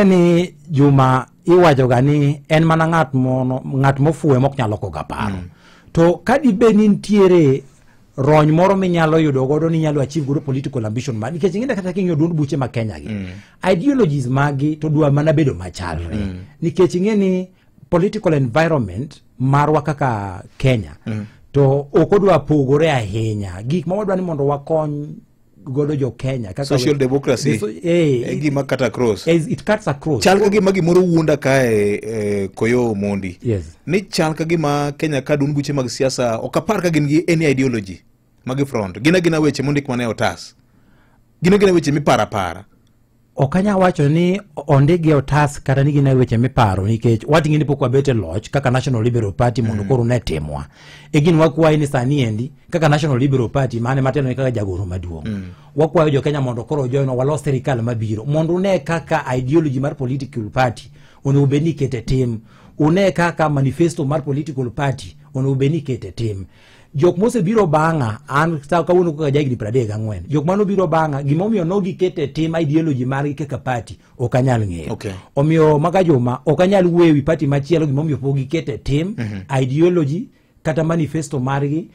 Ni Juma, iwacho ga ni en mana ng'at mono, ng'at mofuwe mok nyal loko ga paro. To ka dibed ni nitiere rony moro minyalo yudo godo ni inyalo achieve godo political ambition ma, nikech ing'e kata king'iyo duond buche ma Kenya gi, ideologies magi to dwa mana bedo machalre, nikech ing'e ni political environment marwa kaka Kenya to ok odwa pogore ahinya. Gik ma wadwa ni mondo wakony godo jo Kenya kaka social democracy e gima cut across. It cuts across. Chal ka gima gimoro wuonda kae, Koyo Omondi. Ni chal ka gima Kenya ka duond buche mag siasa ok apar ka gin gi any ideology magi front. Gin agina weche mondik mana e otas. Gin agina weche miparo apara. Ok anya wacho ni ondigi e otas kata ni gin e weche miparo, nikech wating'e ni pok wabet e loch kaka National Liberal Party mondo koro ne timwa e gin. Wakwayi ni sani endi kaka National Liberal Party mane matelo ni kaka jagoro maduong', wakwayo jo Kenya mondo koro join walos sirikal mabiro, mondo une kaka ideology mar political party onego bed ni ikete tim, une kaka manifesto mar political party onego bed ni ikete tim. Jok mosebiro bang'a, an sa kawuono kaka jahigni 34, jok manobiro bang'a, gimomiyo nogikete tim ideology margi kaka party ok anyal ng'eyo. Omiyo maka Juma, ok anyal wuoyo ewi party machielo gimomiyo pok gikete tim ideology kata manifesto margi.